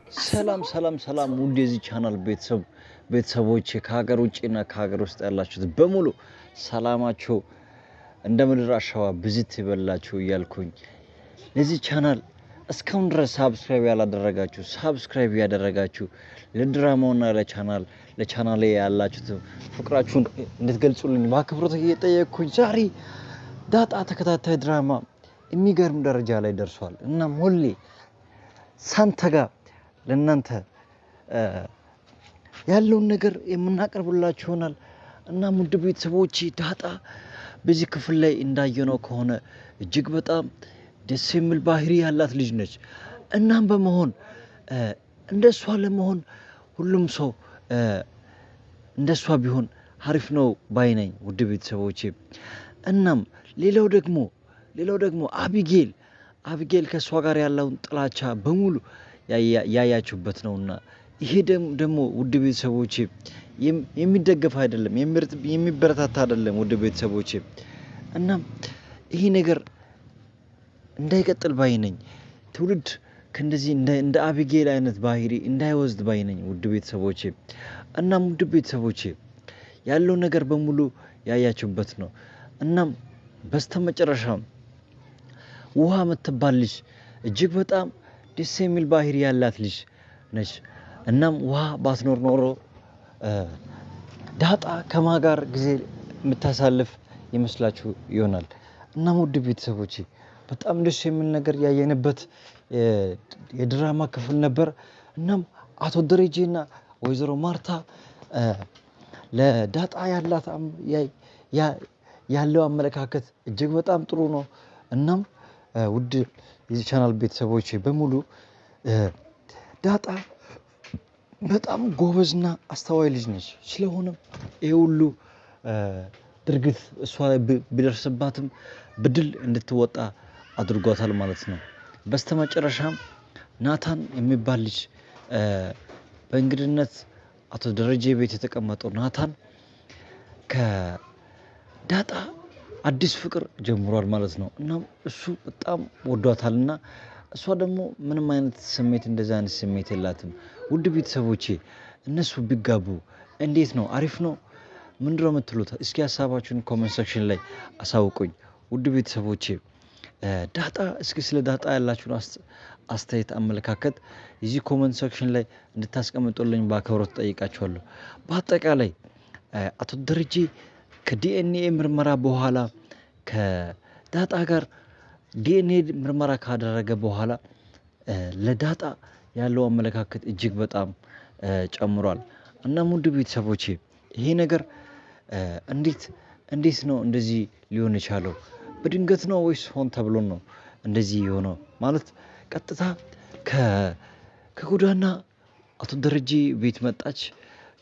ሰላም ሰላም ሰላም ውድ የዚህ ቻናል ቤተሰቦች ከሀገር ውጭና ከሀገር ውስጥ ያላችሁት በሙሉ ሰላማችሁ እንደ ምድር አሸዋ ብዝት ይበላችሁ እያልኩኝ፣ ለዚህ ቻናል እስካሁን ድረስ subscribe ያላደረጋችሁ subscribe ያደረጋችሁ ለድራማውና ለቻናሌ ያላችሁት ፍቅራችሁን እንድትገልጹልኝ በአክብሮት እየጠየቅኩኝ፣ ዛሬ ዳጣ ተከታታይ ድራማ የሚገርም ደረጃ ላይ ደርሷል። እናም ሁሌ ሳንተጋ ለእናንተ ያለውን ነገር የምናቀርብላችሁ ይሆናል። እና ውድ ቤተሰቦች፣ ዳጣ በዚህ ክፍል ላይ እንዳየነው ከሆነ እጅግ በጣም ደስ የሚል ባህሪ ያላት ልጅ ነች። እናም በመሆን እንደሷ ለመሆን ሁሉም ሰው እንደሷ ቢሆን አሪፍ ነው ባይ ነኝ ውድ ቤተሰቦቼ። እናም ሌላው ደግሞ አቢጌል ከእሷ ጋር ያለውን ጥላቻ በሙሉ ያያችሁበት ነውና ይሄ ደግሞ ውድ ቤተሰቦቼ የሚደገፍ አይደለም፣ የሚበረታታ አይደለም ውድ ቤተሰቦቼ። እናም ይሄ ነገር እንዳይቀጥል ባይ ነኝ። ትውልድ ከእንደዚህ እንደ አቢጌል አይነት ባህሪ እንዳይወስድ ባይ ነኝ ውድ ቤተሰቦቼ። እናም ውድ ቤተሰቦቼ ያለው ነገር በሙሉ ያያችሁበት ነው። እናም በስተመጨረሻም ውሃ የምትባል ልጅ እጅግ በጣም ደስ የሚል ባህሪ ያላት ልጅ ነች። እናም ውሃ ባትኖር ኖሮ ዳጣ ከማ ጋር ጊዜ የምታሳልፍ ይመስላችሁ ይሆናል። እናም ውድ ቤተሰቦቼ በጣም ደስ የሚል ነገር ያየንበት የድራማ ክፍል ነበር። እናም አቶ ደረጀና ወይዘሮ ማርታ ለዳጣ ያለው አመለካከት እጅግ በጣም ጥሩ ነው። እናም ውድ የዚህ ቻናል ቤተሰቦች በሙሉ ዳጣ በጣም ጎበዝና አስተዋይ ልጅ ነች። ስለሆነም ይሄ ሁሉ ድርጊት እሷ ላይ ቢደርስባትም በድል እንድትወጣ አድርጓታል ማለት ነው። በስተመጨረሻም ናታን የሚባል ልጅ፣ በእንግድነት አቶ ደረጀ ቤት የተቀመጠው ናታን ከዳጣ አዲስ ፍቅር ጀምሯል ማለት ነው። እናም እሱ በጣም ወዷታልና እሷ ደግሞ ምንም አይነት ስሜት እንደዚህ አይነት ስሜት የላትም። ውድ ቤተሰቦቼ እነሱ ቢጋቡ እንዴት ነው? አሪፍ ነው? ምንድነው የምትሉት? እስኪ ሀሳባችሁን comment section ላይ አሳውቁኝ። ውድ ቤተሰቦቼ ዳጣ እስኪ ስለ ዳጣ ያላችሁን አስተያየት፣ አመለካከት እዚህ comment section ላይ እንድታስቀምጡልኝ በአክብሮት ጠይቃችኋለሁ። በአጠቃላይ አቶ ደረጀ ከዲኤንኤ ምርመራ በኋላ ከዳጣ ጋር ዲኤንኤ ምርመራ ካደረገ በኋላ ለዳጣ ያለው አመለካከት እጅግ በጣም ጨምሯል። እናም ውድ ቤተሰቦቼ ይሄ ነገር እንዴት ነው እንደዚህ ሊሆን የቻለው? በድንገት ነው ወይስ ሆን ተብሎ ነው እንደዚህ የሆነው? ማለት ቀጥታ ከጎዳና አቶ ደረጀ ቤት መጣች።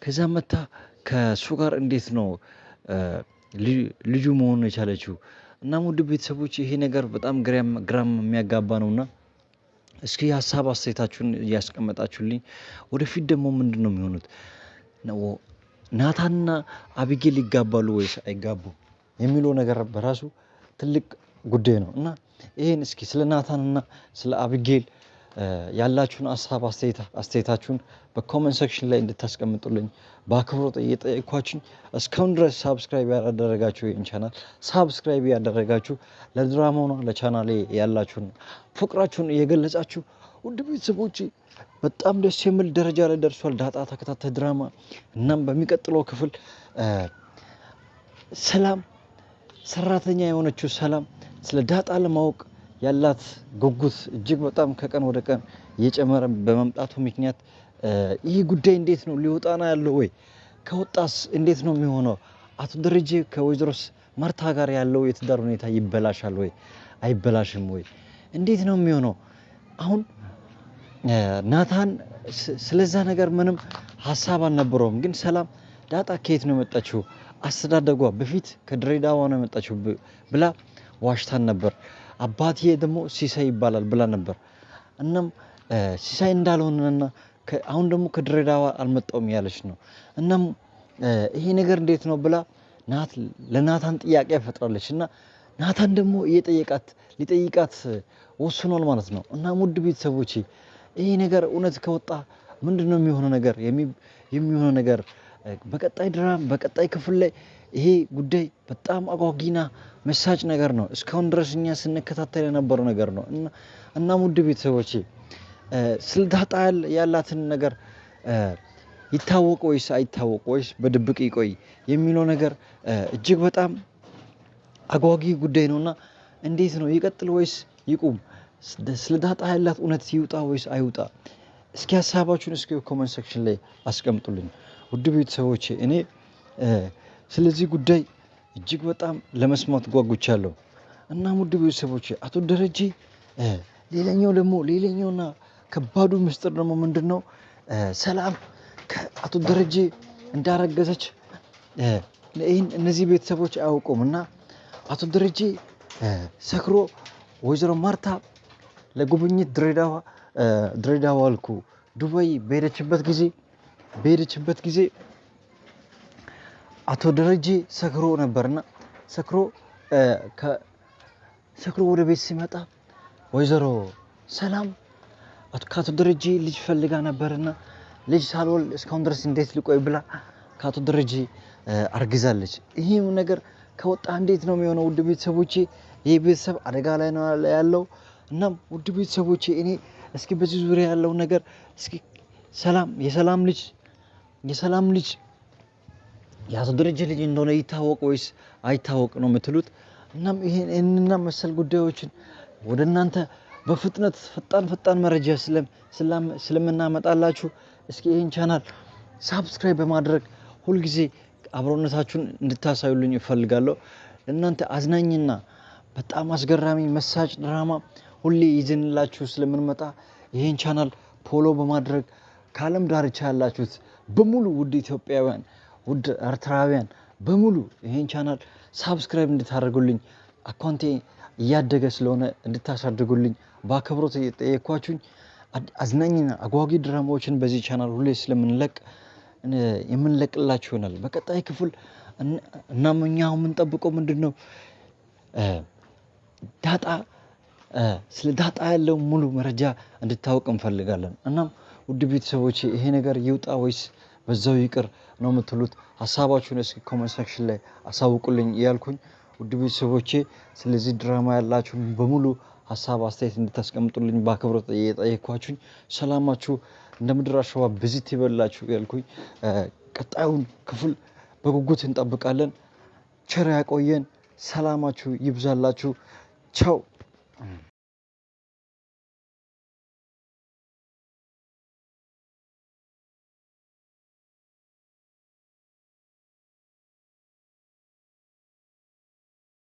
ከዛ መታ ከእሱ ጋር እንዴት ነው ልጁ መሆኑ የቻለችው? እናም ውድ ቤተሰቦች ይሄ ነገር በጣም ግራም የሚያጋባ ነውና እስኪ ሀሳብ አስተያየታችሁን እያስቀመጣችሁልኝ፣ ወደፊት ደግሞ ምንድን ነው የሚሆኑት? ናታንና አቢጌል ይጋባሉ ወይስ አይጋቡ የሚለው ነገር በራሱ ትልቅ ጉዳይ ነው። እና ይሄን እስኪ ስለ ናታንና ስለ አቢጌል ያላችሁን ሀሳብ አስተያየታችሁን በ comment section ላይ እንድታስቀምጡልኝ በአክብሮት እየጠየኳችሁ፣ እስካሁን ድረስ subscribe ያላደረጋችሁ ይህን ቻናል subscribe ያደረጋችሁ ለድራማው ነው ለቻናሌ ያላችሁን ፍቅራችሁን እየገለጻችሁ፣ ውድ ቤተሰቦቼ በጣም ደስ የሚል ደረጃ ላይ ደርሷል ዳጣ ተከታታይ ድራማ። እናም በሚቀጥለው ክፍል ሰላም ሰራተኛ የሆነችው ሰላም ስለ ዳጣ ለማወቅ ያላት ጉጉት እጅግ በጣም ከቀን ወደ ቀን እየጨመረ በመምጣቱ ምክንያት ይህ ጉዳይ እንዴት ነው ሊወጣ ነው ያለው ወይ? ከወጣስ እንዴት ነው የሚሆነው? አቶ ደረጀ ከወይዘሮ ማርታ ጋር ያለው የትዳር ሁኔታ ይበላሻል ወይ አይበላሽም ወይ? እንዴት ነው የሚሆነው? አሁን ናታን ስለዛ ነገር ምንም ሀሳብ አልነበረውም። ግን ሰላም ዳጣ ከየት ነው የመጣችው? አስተዳደጓ በፊት ከድሬዳዋ ነው የመጣችው ብላ ዋሽታን ነበር። አባትዬ ደግሞ ሲሳይ ይባላል ብላ ነበር። እናም ሲሳይ እንዳልሆነና አሁን ደግሞ ከድሬዳዋ አልመጣውም ያለች ነው። እናም ይሄ ነገር እንዴት ነው ብላ ለናታን ጥያቄ ፈጥራለች። እና ናታን ደግሞ እየጠየቃት ሊጠይቃት ወስኗል ማለት ነው። እና ውድ ቤተሰቦቼ ይሄ ነገር እውነት ከወጣ ምንድን ነው የሚሆነው ነገር የሚሆነው ነገር በቀጣይ ድራማ በቀጣይ ክፍል ላይ ይሄ ጉዳይ በጣም አጓጊና መሳጭ ነገር ነው። እስካሁን ድረስ እኛ ስንከታተል የነበረው ነገር ነው። እና ውድ ቤተሰቦቼ ስለ ዳጣ ያላትን ነገር ይታወቅ ወይስ አይታወቅ ወይስ በድብቅ ይቆይ የሚለው ነገር እጅግ በጣም አጓጊ ጉዳይ ነውና እንዴት ነው ይቀጥል ወይስ ይቁም? ስለ ዳጣ ያላት እውነት ይውጣ ወይስ አይውጣ? እስኪ ሀሳባችሁን እስኪ comment section ላይ አስቀምጡልኝ። ውድ ቤተሰቦቼ እኔ ስለዚህ ጉዳይ እጅግ በጣም ለመስማት ጓጉቻለሁ። እናም ውድ ቤተሰቦቼ አቶ ደረጀ ሌላኛው ደግሞ ሌላኛውና ከባዱ ምስጢር ደግሞ ምንድን ነው? ሰላም ከአቶ ደረጀ እንዳረገዘች ይህን እነዚህ ቤተሰቦች አያውቁም። እና አቶ ደረጀ ሰክሮ ወይዘሮ ማርታ ለጉብኝት ድሬዳዋ ድሬዳዋ አልኩ ዱባይ በሄደችበት ጊዜ አቶ ደረጀ ሰክሮ ነበርና ሰክሮ ወደ ቤት ሲመጣ ወይዘሮ ሰላም ከአቶ ደረጀ ልጅ ፈልጋ ነበርና ልጅ ሳልወልድ እስካሁን ድረስ እንዴት ልቆይ ብላ ከአቶ ደረጀ አርግዛለች። ይህም ነገር ከወጣ እንዴት ነው የሚሆነው? ውድ ቤተሰቦቼ ይህ ቤተሰብ አደጋ ላይ ነው ያለው። እናም ውድ ቤተሰቦቼ እኔ እስኪ በዚህ ዙሪያ ያለው ነገር እስኪ ሰላም የሰላም ልጅ የአቶ ደረጀ ልጅ እንደሆነ ይታወቅ ወይስ አይታወቅ ነው የምትሉት? እናም ይህንና መሰል ጉዳዮችን ወደ እናንተ በፍጥነት ፈጣን ፈጣን መረጃ ስለምናመጣላችሁ እስኪ ይህን channel subscribe በማድረግ ሁልጊዜ አብሮነታችሁን እንድታሳዩልኝ እፈልጋለሁ። ለእናንተ አዝናኝና በጣም አስገራሚ መሳጭ ድራማ ሁሌ ይዘንላችሁ ስለምንመጣ ይህን channel follow በማድረግ ከዓለም ዳርቻ ያላችሁት በሙሉ ውድ ኢትዮጵያውያን፣ ውድ ኤርትራውያን በሙሉ ይህን channel subscribe እንድታደርጉልኝ account ኤ እያደገ ስለሆነ እንድታሳድጉልኝ በአክብሮት እየጠየኳችሁኝ አዝናኝና አጓጊ ድራማዎችን በዚህ ቻናል ሁሌ ስለምንለቅ የምንለቅላችሁ ይሆናል። በቀጣይ ክፍል እናም እኛ የምንጠብቀው ምንድን ነው? ዳጣ ስለ ዳጣ ያለው ሙሉ መረጃ እንድታወቅ እንፈልጋለን። እናም ውድ ቤተሰቦቼ ይሄ ነገር ይውጣ ወይስ በዛው ይቅር ነው የምትሉት? ሀሳባችሁን እስኪ comment section ላይ አሳውቁልኝ እያልኩኝ ውድ ቤተሰቦቼ ስለዚህ ድራማ ያላችሁን በሙሉ ሀሳብ አስተያየት እንድታስቀምጡልኝ በአክብሮት እየጠየኳችሁኝ ሰላማችሁ እንደ ምድር አሸዋ ብዝት ይበላችሁ እያልኩኝ ቀጣዩን ክፍል በጉጉት እንጠብቃለን። ቸር ያቆየን። ሰላማችሁ ይብዛላችሁ። ቻው።